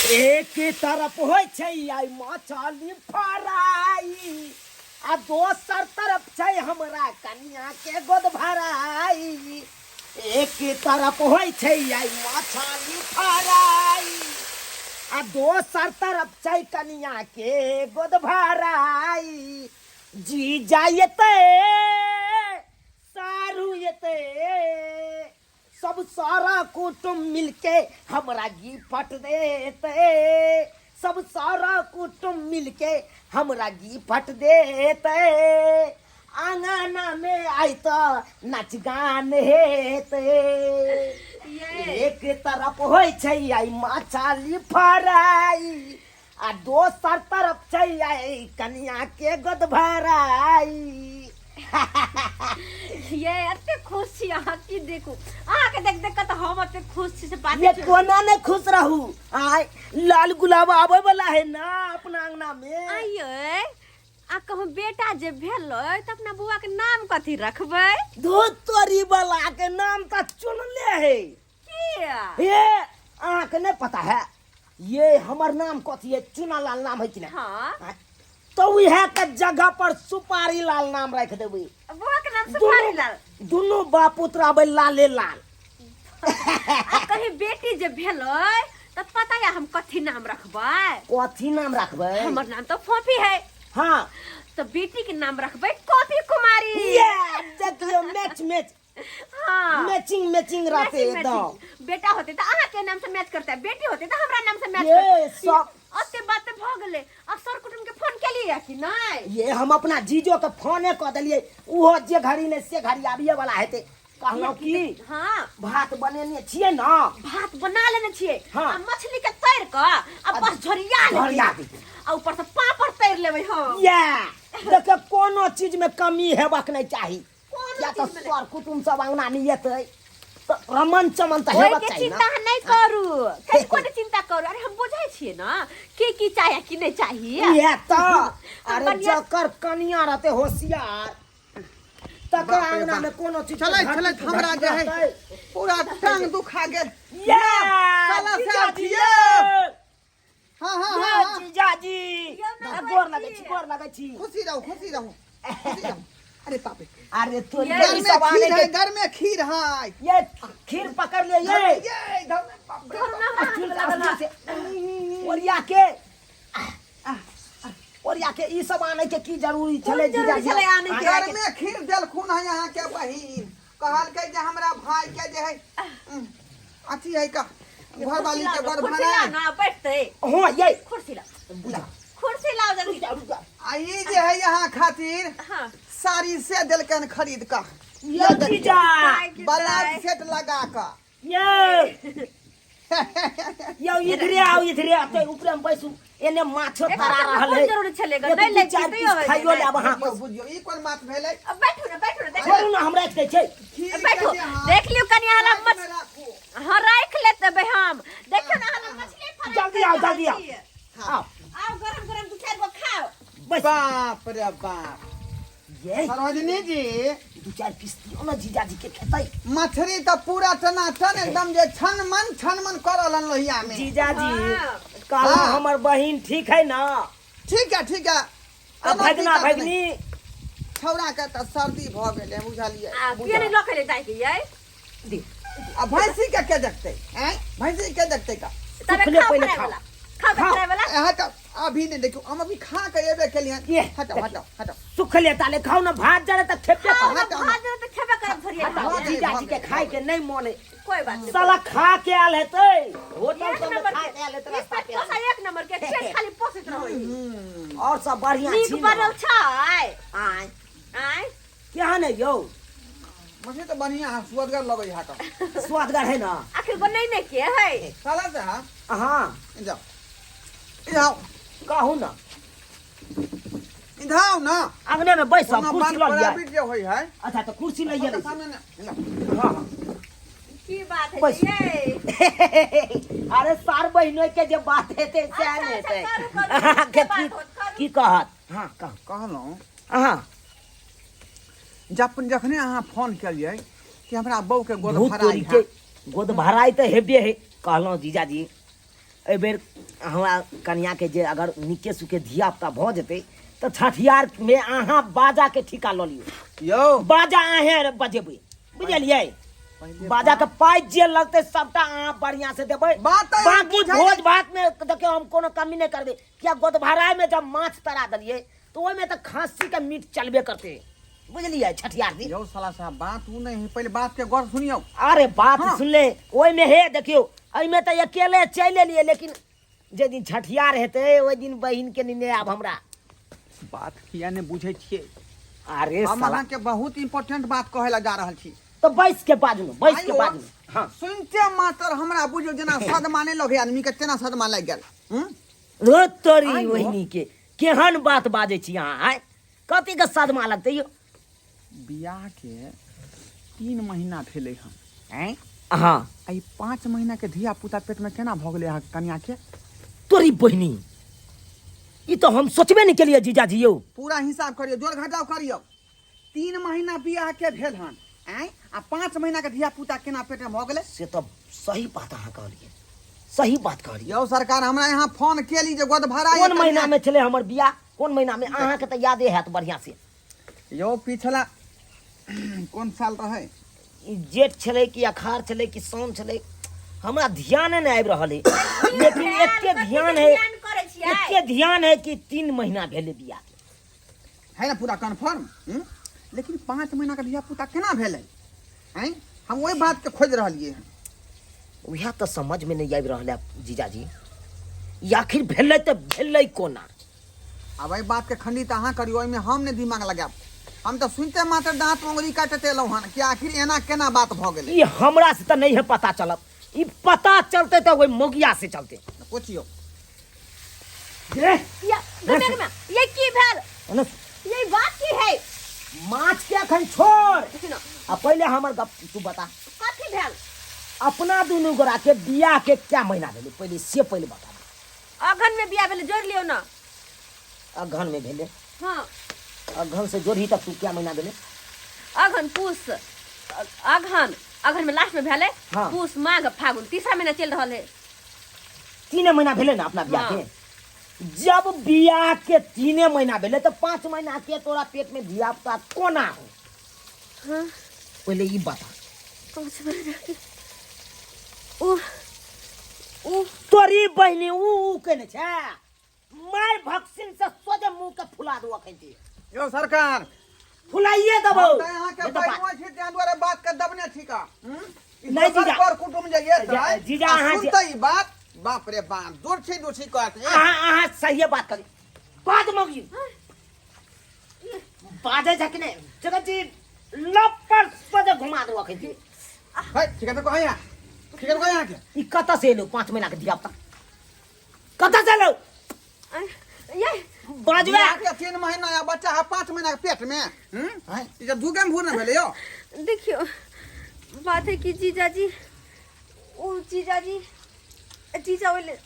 एक तरफ होइ छै आइ मछली फराई आ दोसर तरफ छै हमरा कनिया के गोद भराई। एक तरफ होइ छै आइ मछली फराई आ दोसर तरफ छै कनिया के गोद भराई। जी जायते सारू एते सब सारा कुटुम मिलके हमरा गिफ्ट देते, सब सारा कुटुम मिलके हमरा गिफ्ट देते। आंगना में आई तो नाच गान हेते। एक तरफ होइ छै आई मछली फराई आ दोसर तरफ छै आई कनिया के गोद भराई। ये एते खुश छी अहाँ की देखू, अहाँ के देख देख के तऽ हम एते खुश छी से बात ये कोना ने खुश रहू, आय लाल गुलाब आवे वाला है ना अपना अंगना में। आइए आ कहूँ बेटा जे भेलै तऽ अपना बौआ के नाम कथी रखबै? धूत तोरी वाला के नाम तऽ चुनले है। किया? हे अहाँ के नहीं पता है ये हमर नाम कथी है? चुना लाल नाम है कि नहीं? हाँ। तो उहे के जगह पर सुपारी लाल नाम रख देबै। बौआ के नाम सुपारी लाल। दुनू बाप पुत्र आबै लाले लाल। आ कहीं बेटी जे भेलै तऽ पता या हम कथी नाम रखबै? कथी नाम रखबै? हमर नाम तऽ फोफी है। हाँ। तऽ बेटी के नाम रखबै कॉफी कुमारी। ये देखियो मैच मैच। हाँ। मैचिंग मैचिंग रहते मैचिंग, एकदम। मैचिंग। बेटा होते तो अहाँ के नाम से मैच करता है, बेटी होते तो हमरा नाम से मैच ये करता है। सब ओते बात तो भ गेलै। अब सर कुटुम के फोन केलिए कि नहीं? ये हम अपना जीजो के फोने क देलिए, उहो जे घड़ी ने से घड़ी आबिए वाला हेतै। कहलौं की? हाँ। भात बनेने छियै ना? भात बना लेने छियै। हाँ। आ मछली के तैर क आ बस झोरिया लेबै। झोरिया देबै। आ ऊपर से पापड़ तैर लेबै हम। ये देखियौ कोनो चीज में कमी हेबाक नहीं चाही। कोनो या तऽ चीज में नहीं। सर कुटुम सब अंगना में एतै तऽ रमन चमन तऽ ओहि हेबाक के चाही ना। चिंता अहाँ नहीं करू, कनिको नहि चिंता करू। अरे हम बुझै छियै ना की की चाही आ की नहीं चाही। इएह तऽ। हम अरे बढ़िया जकर कनिया रहतै होशियार तकर बाप रे अंगना बाप। में कोनो चीज चलै के चलै घटी हमरा जे है रहतै। पूरा टांग दुखा गेल। ये साला जीजाजी साहब, ये। हाँ, हाँ, ये हाँ, हाँ। जीजाजी। ये मैं आ, गोर लगै छी, छी। गोर लगै छी। खुशी रहू, खुशी रहू, खुशी रहू। अरे बाप रे। अरे तोरी ये के घर ई में सब आने खीर है, के घर में खीर है। ये खीर पकड़ लिए, ये। ये, घर में बाप रे घर में बाप। हाथ अस्थिर से, लगल अस्थिर से। ओरिया के, ओरिया के ई सब आने के की जरूरी छलै कोन जरूरी जीजाजी? छलै आने के? घर में खीर देलखुन है यहाँ के बहिन, कहलकै जे हमरा भाई के जे है, अथी है का घरवाली के बड़ कुर्सी भराय। लाओ ना, बैठते। हाँ, ये। कुर्सी लाओ। बुझा। कुर्सी लाओ जल्दी। रुक जा, रुक जा। आ ई जे है यहाँ खातिर हाँ। साड़ी से देलकन खरीद का। ये जीजा। ब्लाउज सेट लगा का। ये। यौ इधरे आओ, इधरे आओ, ते ऊपरे में बैसू। एने माछो एकर तरा तऽ रहल कोन है। जरूरी छलै ग? एक नहि दू लागि चारि जेतै पीस ओहिमे, खाइयो नहि। लेब अहाँ। बुझियौ, बुझियौ, ई कोन बात भेलै? अब बैठू ने, बैठू ने, देखू। छोड़ू ने, हम राखि दै छै। खीर के बैठू, जे अहाँ देख लियौ कनि अहाँ लग साइड में मछ- राखू। हाँ, राखि लेतबै हम। देखियौ ने, अहाँ लग मछली फराइ जल्दी आओ, करि रहल जल्दी आओ। छी। आओ। आओ, गरम गरम दू चारि गो खाउ। बस। बाप रे बाप। ये। सरोजिनी जी। दू चारि पीस दियौ ने जीजाजी के खेतै। मछली तऽ पूरा टनाटन एकदम जे छन मन छन मन कर रहलन लोहिया में। जीजाजी, हाँ। कहलहुँ हाँ। हमर बहिन ठीक है ना? ठीक है, ठीक है। आ कोनो भगना दिक्कत भगनी? नहि। छौड़ा के तऽ सर्दी भऽ गेलै, बुझलियै? आ, किया नहि लऽ के एलै दाइ के यै? दे। आ भैंसी के के देखतै? आँय, भैंसी के देखतै का? तबे सुखले खाउ पहिले फराइ खाउ। वाला। खाउ खाउ। फराइ वाला। यहाँ तऽ अभी नहीं देखियो, हम अभी खा के एबे केलियै। ये, हटाओ, देखियो। हटाओ, हटाओ। सुखले ताले खाउ ना, भात जरे तऽ खेबे खाउ करब। ना, हटाओ। भात जरे तऽ खेबे करब थोड़िये। हटाओ, भऽ गेलै, जीजाजी भऽ के गेलै, खाय भऽ के नहीं मन है। कोई बात नहीं। साला खा के आयल हेतै, होटल एक सब में नंबर खा के के आयल हेतै, इस रास्ता पे। पर एक नंबर के पेट खाली पोसैत रहै। और सब बढ़िया नीक छी ना? बनल छै। आय। आय। केहन है यौ? मछली तऽ बढ़िया है, सुअदगर लगै है का। सुअदगर है ना? आखिर बनै ने के है? साला साहब। हाँ। जाओ। इधर आओ। कहू ना। इधर आओ ना। अंगने में बैस, कोनो कुर्सी बात लऽ लिअ। प्राइवेट जे होइ है। अच्छा, तऽ कुर्सी लइए लै छी। सामने ने। हाँ, हाँ। की बात है बैस। ये? अरे सार बहिनो के जे बात हेतै सएह अच्छा, ने अच्छा, हेतै। करू, करू, अहाँके से बात की होत, करू। की कहत? हाँ, कहू। कहलहुँ। हाँ। जब जखने अहाँ फोन केलियै कि हमरा बहू के गोद भूत भराइ तोरी है। के गोद भराइ तऽ हेबे है। कहलहुँ जीजाजी, एहिबेर हमरा कनियाके जे अगर नीके सुखे धिया पुता भऽ जेतै तऽ छठियारमे अहाँ बाजाके ठीका लऽ लियौ। यौ बाजा अहें बजेबै, बुझलियै? बाजा के पाइ जे लगतै सबटा अहाँ बढ़िया से देबै। बात तऽ अहाँ बाकी बुझै भोज भात में देखियौ हम कोनो कमी नहि करबै, किया गोदभराइ में जब माछ तरा देलियै तऽ ओहिमे तऽ खाँसी के मीट चलबे करतै, बुझलियै? छठियार दिन। यौ साला साहब, बात उ नहीं है, पहले बात के गौर सुनियौ। अरे बात हाँ। सुन ले, ओहिमे हे देखियौ एहिमे तऽ अकेले चलि एलियै, लेकिन जे दिन छठियार हेतै ओहि दिन बहिन के नेने आब हमरा। बात किया ने बुझै छियै? अरे हम साला, अहाँ के बहुत इम्पोर्टेंट बात कहै ला जा रहल छी। तऽ बैस के बाजू ने, बैस के आइयो, बाजू ने। हाँ। सुनते मात्र हमरा बुझियौ जेना सदमा नहि लगे आदमी के तेना सदमा लागि गेल। हूँ? रो तोरी आइयो। ओहिनी के केहन बात बाजै छी अहाँ? आँय, कथी के सदमा लगतै यौ? बियाह के 3 महीना भेलै हन। आँय? हाँ। आ ई 5 महीना के धिया पुता पेट में केना भऽ गेलै अहाँके कनिया के? तोरी बहिनी, ई तऽ हम सोचबे नहि केलियै जीजाजी यौ। पूरा हिसाब करियौ, जोड़ घटाव करियौ। 3 महीना बियाह के भेल हन, आँय, आ 5 महीना के धिया पुता केना पेट में भऽ गेलै? से तऽ सही बात अहाँ कहलियै, सही बात कहलियै। यौ सरकार, हमरा यहाँ फोन केली जे गोद भरा कोन महीना में छलै हमर बियाह? कोन महीना में? अहाँके तऽ यादे हैत बढ़िया से। यौ पिछला कोन साल रहै? ई जेठ छलै कि अखार छलै कि साउन छलै, हमरा ध्याने नहि आबि रहल है, लेकिन एते ध्यान है, ध्यान करै छियै? एते ध्यान है कि 3 महीना भेलै बियाह के। है ना पूरा कन्फर्म? लेकिन 5 महीना के धिया पुता केना भेलै? आँय, हम ओहि बात के खोजि रहलियै हन। उएह तऽ समझमे नहि आबि रहल है जीजाजी, ई आखिर भेलै तऽ भेलै कोना? आब एहि बात के खंडित अहाँ करियौ, ओहिमे हम नहि दिमाग लगायब। हम तऽ सुनिते मात्र दाँत उंगली काटैत एलहुँ हन कि आखिर एना केना बात भऽ गेलै। ई हमरा से तऽ नहि है पता चलत, ई पता चलतै तऽ ओहि मोगिया से चलतै। पूछियौ। ये, या, गमे, गमे, ये की भेल? ओने ये बात की है? माछ के अखन छोड़, सुनो। आ पहिले हमर गप तू बता। कथी भेल? अपना दुनू गोरा के बियाह के क्या महीना भेलै पहिले से पहिले बता। अगहन में बियाह भेलै, जोड़ लियौ ना। अगहन में भेलै? हाँ। अगहन से जोड़ही तक तू क्या महीना भेलै? अगहन पूस, अगहन, अगहन में लास्ट में भेलै। हाँ। पूस माघ फागुन, तीसरा महीना चलि रहल है। 3 महीना भेलै ना अपना बियाह हाँ। के? जब बियाह के 3 महीना भेलै तऽ 5 महीना के तोरा पेट में धिया पुता कोना हो? हाँ। पहिले ई बता। 5 महीना के ओ ओ तोरी बहिनी ऊ ऊ केने छै, माय भक्सिन से सोझे मुंह के फुला दू अखन ते। यौ सरकार, फुलाइए देबौ। हम तऽ अहाँके नहीं तऽ बात- बहिनो छी, ताहि दुआरे बात के दबने छी का। हम्म? ई नहीं दोसर जीजा। कर कुटुम्ब जे ये छै, जीजा, आ अहाँ जे- सुनतै ई बात, बाप रे बाप, दूर छी कहत। ए, अहाँ सहिए बात करी। बाज मौगी। बाजै छै कि नहि? जगत जी, लप्पर सोझे घुमा दू अखन ते। है, ठीक है तऽ कहै यहाँ। ठीक है तऽ कहै अहाँके। ई कतऽ से एलौ 5 महीना के धिया पुता? कतऽ से एलौ? ये बाजबे। बियाह के 3 महीना आ बच्चा है 5 महीना के पेट में। हम्म? है, ई जब दू गेम भूर ने भेलै यौ। देखियौ, बात है कि जीजाजी, ओ जीजाजी, जीजा ओले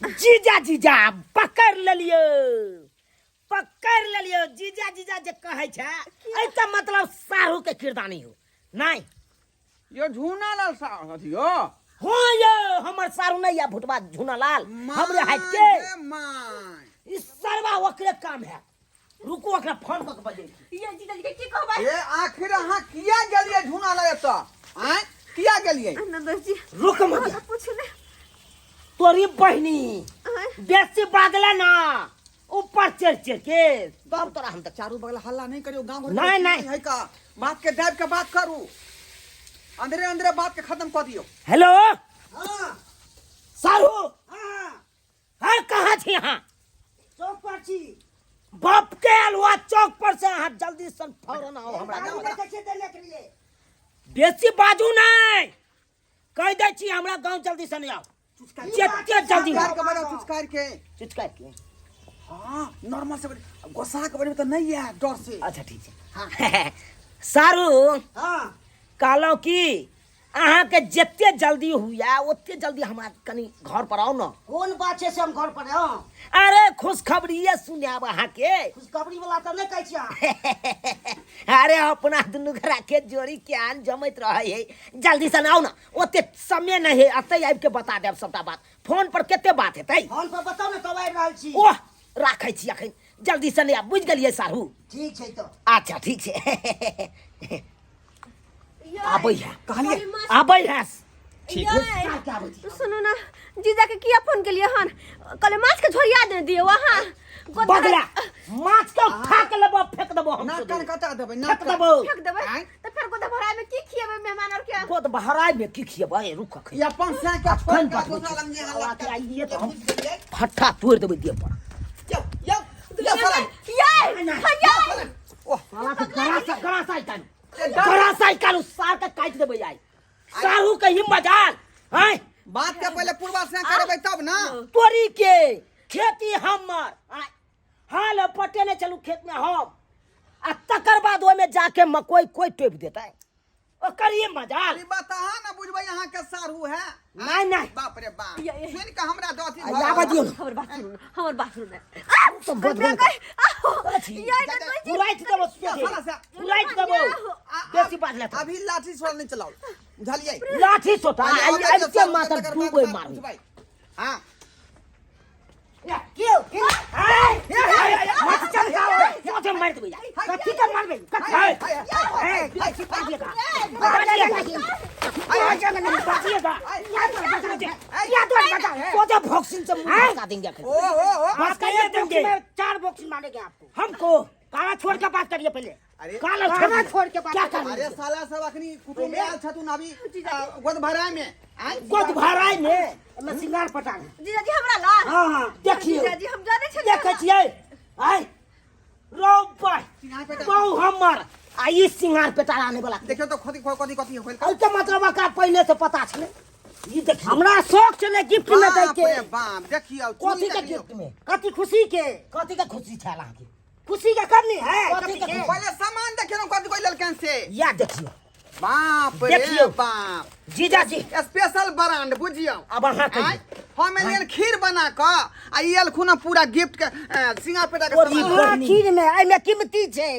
जीजा जीजा पकड़ लेलियो, पकड़ लेलियो। जीजा जीजा जे कहै छै, एहि तऽ मतलब साहू के किरदानी हो नहीं। यो झूना लाल साहु अथी यो। हाँ यो हमर सारू नहीं या भुटवा झूना लाल हमरे हाइट के। माय my. ई सरवा ओकरे काम है। रुकू ओकरा फोन कऽ के बजै छी। ये जीजा जी के की कहबै? ए आखिर अहाँ किया गेलियै झूना लाल एतऽ? आँय किया गेलियै? नंदन जी। रुक मगिया। पूछू ने। तोरी बहिनी आँय? बेसी बाजले ना ऊपर चढ़ चढ़ के तब तोरा हम देख। चारू बगल हल्ला नहीं करियो, गांव घर नहीं, के नहीं। है का बात के दाब के बात करू, अंदरे अंदरे बात के खत्म कर दियो। हेलो। हाँ। सारू। हाँ। हाँ, कहाँ छी अहाँ? चौक पर छी। बाप के अलुआ चौक पर से अहाँ जल्दी से फौरन आओ हमरा गाँव। देखै छियै दै के लिए। बेसी बाजू नहीं, कह दै छी हमरा गाँव जल्दी से नहीं आओ। जते जल्दी चुचकार के बनाओ, चुचकार के। चुचकार के। हाँ, नॉर्मल से बने। गुस्सा के बने तो नहीं है डर से। अच्छा ठीक है। हाँ। सारू। हाँ। कहलहुँ कि अहाँ के जते जल्दी हुआ ओते जल्दी हमरा कनी घर पर आओ ना। कोन बात छै से हम घर पर आउ? अरे खुशखबरी सुनाब अहाँ के। खुशखबरी वाला तऽ नहि कहै छी अहाँ। अरे अपना दुनू घरा के जोड़ी के आन जमैत रहे है, जल्दी से आओ ना, ओते समय नहीं है, अतै आबि के बता देब सबटा बात। फोन पर कते बात हेतै? फोन पर बताउ ने तब आबि रहल छी। ओह, राखै छी अखन जल्दी से नहि आब, बुझि गेलियै साढ़ू? ठीक छै तऽ। अच्छा ठीक छै। आबै है। कहलियै। आबै है। ठीक। ये, सुनू ना, जीजा के किया फोन केलिए हन? कहले माछ के झोरिया दे दियो अहाँ। गोद बगला माछ के उठा के लेबो, फेंक देबो हम। नाक कान कटा देबै। फेंक नाक देबो। फेंक देबै? आँय? तऽ फेर गोद भराय में की खिएबै मेहमान और के? गोद बहराय में की खिएबै? रुक अखन। ई अपन सैं के छोड़ अखन के बतबै दोसरा छी। लग जे हल्ला आवाज आइए तऽ हम बुझि गेलियै? फट्ठा तोड़ि देबै देह पर। यौ यौ यौ साला। ये ये। ओह। साला के गला से, गला से निकालू, गला से निकालू, सार के काटि देबै आइ। सारू के ही मजाल हैं? बात के पहले पूर्वा से करबै तब ना। तोरी के खेती हमर आय, हाल पटेने चलू खेत में हम, आ तकर बाद ओहिमे जाके मकई कोई टोपि देतै, ओकर ये मजाल। ई बात अहाँ ना बुझबै, अहाँ के सारू है। नहीं नहीं। बाप रे बाप। ये- सुन के हमरा दथी। आ, आबऽ दियौ ने। हमर बात सुनू ना, हमर बात सुनू ना। सब गोद गोद ये तो उड़ाइट देबो सोझे। साला से। उड़ाइट देबो। बेसी बात लेता। अभी लाठी छोड़ नहीं चलाओ, बुझलियै? लाठी सोटा पहिले आई अबै आबि दियौ के सारू मातर के, तकर दू बाद गो बात मारू। बुझबै। हाँ। क्यों मत चल जाओ, सोझे मार देबै। कथी के मारबै? कथी? ए, बेसी बाजिएगा, बाजिएगा, बाजिएगा। सोझे बॉक्सिंग से मुंह फंसा देंगे अखन। ओ हो हो। बात करिए, देंगे 4 बॉक्सिंग मारेंगे आपको। हमको काला छोड़ के बात करिए पहले। अरे, काला काला छोड़ के बात क्या करिए। कर? अरे साला सब अखनी कुटुंब आयल छथुन अभी गोद भराय में आँय? गोद भराय में। एमे सिंगार पटार है। जीजा जी, हमरा ला। हाँ हाँ। देखियो। जीजा जी, हम जाने छलियै। देखै छियै आय रौ बाय। सिंगार पेटार। बहु हमर आ ई सिंगार पेटार आने वाला। देखियौ तऽ कथी कथी कथी होल। एहिके मतलब एकरा पहिले से पता छलै। ई देखियौ, हमरा शौक छलै गिफ्ट में दै बाप के। रे बाप, देखियौ। कथी के देखियौ। गिफ्ट में? कथी खुशी के? कथी के खुशी छल अहाँके? खुशी के कमी है? कथी के खुशी? पहिले सामान देखियौ ने, कथी कोई लेलकन से। या देखियौ। बाप रे। देखियौ। बाप। जीजाजी। स्पेशल ब्रांड बुझियौ। अब अहाँ कहियौ। आँय, हम एलियन खीर बना कऽ आ ई एलखुन हँ पूरा गिफ्ट के सिंगार पेटा के ओरी सामान। बहिनी। हाँ, खीर में एहिमे कीमती छै।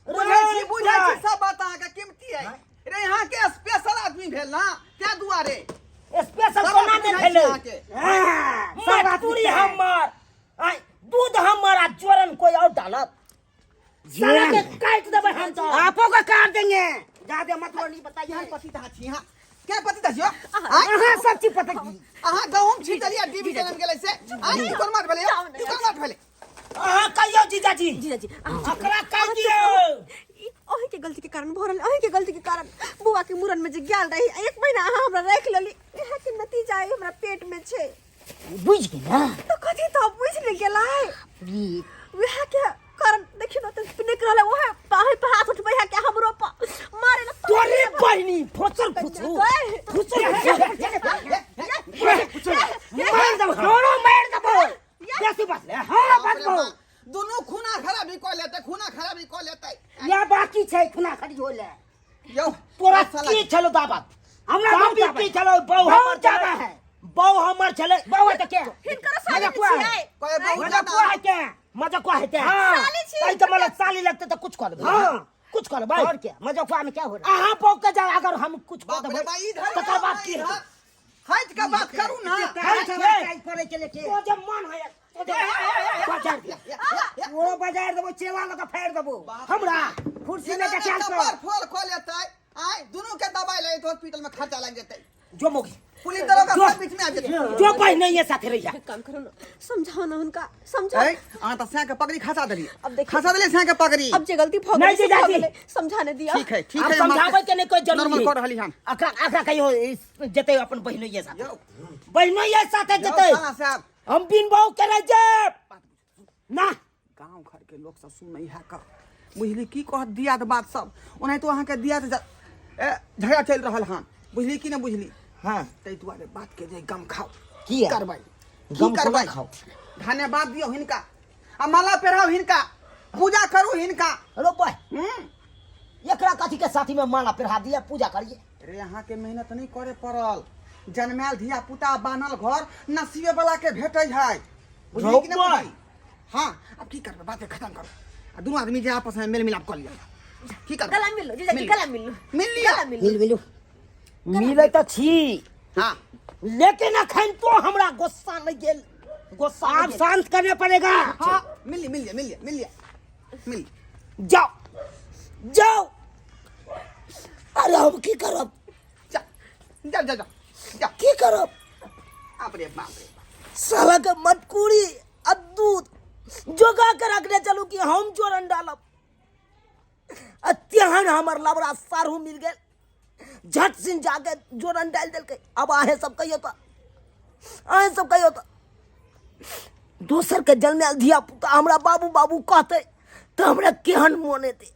बुझै छी, बुझै छी सब बात अहाँके कीमती है रे। यहाँ के स्पेशल आदमी भेल ना, ताहि दुआरे। स्पेशल सब कोना आदमी नहि बुझै छी भेलै? अहाँके। हाँ, सब आदमी मजदूरी छै। हमर आँय, दूध हमर आ जोरन कोई और डालत? साला के काटि देबै हम तऽ। आपो का काट देंगे, ज्यादा मत बोली, बताइए। केहन पति ता छी अहाँ? केहन पति ता छी हो? आँय? अहाँ सब चीज पता की। अहाँ गहूम छीटलियै, डीबी जनम गेलै से। आँय, ई कोन बात भेलै यौ? ई कोन बात भेलै? अहाँ कहियौ जीजाजी। जीजाजी, अहाँ ओकरा कहि दियौ। ई अहीं के गलती के कारण भऽ रहल, अहीं के गलती के कारण। बुआ के मुड़न में जे गेल रही, एक महीना अहाँ हमरा राखि लेली, इएह के नतीजा आई हमरा पेट में छै। बुझि गेल ना? तो कथी तो बुझि नहि गेलै? ई वएह के कारण देखियौ ने तऽ निक रहलै, ओहे अहीं पर हाथ उठबै है के हमरो पर मारे ला। तोरे बहिनी फुसर फुसू फुसर फुसू मार देबो, दोनो मार देबो। बेसी बात ले। हाँ। बाप रे बात बाप, दुनू खूना खराबी कऽ लेतै, खूना खराबी कऽ लेतै। या बाकी छै खुना खड़ी होले। यौ। तोरा साला की छलो दावत? हमरा दाबी बहुत दावा की है। छलो? बहु बहुत हमर दावा छलै है। बहु हमर छलै। बहु है तऽ के? हिनकर साली मजकुआ है। छियै। कहे बहुत मजा ज्यादा। कुआ है के? मजा कुआ है के? हाँ। साली छियै। तै तऽ मतलब साली लगते तऽ कुछ कऽ लेबै। हाँ। कुछ कऽ लेबै। और क्या, मजकुआ में क्या हो रहा है? अहाँ बहु के जा अगर हम कुछ कऽ बाप रे देबै बाप, इधर तकर बाद की इधर हेतै? हटि के बात करू ना। ताल चलाई करे के लेके तो जब मन है तो जब बाजार दिया। वो बाजार देबो, चेला लगा फाड़ देबो। हमरा कुर्सी एना लेके ने चल कपार पर फोल खो लेतै। आँय, दुनू के दबाई लगैत, हॉस्पिटल में खर्चा लागि जेतै। जो मोगी पुलिस दरोगा जो- सब बीच में आ जेतै। जो पहिने ये साथे रहिया। एक काम करू ना, समझाओ ना हुनका, समझाओ। ऐ, अहाँ तऽ सैं के पगड़ी खसा देलियै। अब देखियौ। खसा देलियै सैं के पगड़ी। अब जे गलती भऽ नहीं गेलै से भऽ जीजाजी। गेलै, समझाने दिअ। ठीक है, ठीक आब है। हम समझाबै के नहीं कोई जरूरी। नॉर्मल कऽ रहली हन। अकरा अकरा कहियो जेतै अपन बहिनोइये साथे। यौ। बहिनोइये साथे यौ, जेतै। साला साहब। हम बिन बहू के रह जायब ना। गाँव घर के लोग सब सुनै है का बुझली, की कहत दियाद बात सब। ओनाहितो अहाँके दियाद झगड़ा चलि रहल हन, बुझली कि नहि बुझली? हाँ। ताहि दुआरे बात के जे गम खाउ। किया? करबै की? गम कोना करबै? खाउ? धन्यवाद दियौ हिनका आ माला पहिराउ हिनका, पूजा करू हिनका। रो भाई। हम्म एकरा कथी के साथी में माला पहिरा दिया, पूजा करिए? रे, अहाँके मेहनत नहि करे पड़ल। जनमायल धिया पुता, बान्हल घर नसीबे वाला के भेटै है, बुझली कि नहि बुझली? हाँ, अब की करबै? बात खत्म करू आ दुनू आदमी जे आपस में मेल मिलाप कऽ लिअ। की करबै? गला मिल लो जीजाजी। मिल गला मिल लो। मिल लिअ। गला मिल मिल लो। मिलू, मिलै तऽ छी। हाँ। लेकिन अखन तो हमरा गुस्सा नहीं गेल, गुस्सा आप नहीं गेल। शांत करने पड़ेगा। हाँ, मिल लिया, मिल लिया, मिल लिया, मिल लिया, मिल लिया। जाओ जाओ। अरे हम की करब? जा जा जा जा जा। की करब? बाप रे बाप रे बाप। साला के मटकूरी आ दूध जोगा के रखने चलू कि हम जोरन डालब, आ तेहन हमर लबड़ा सारू मिल गेल, झट सिंह जाके जोरन डाल देलकै। अब अहें सब कहियो तो, अहें सब कहियो तो दोसर के जन्मायल धिया पुता हमरा बाबू बाबू कहते तो हमरा केहन मोन हेतै।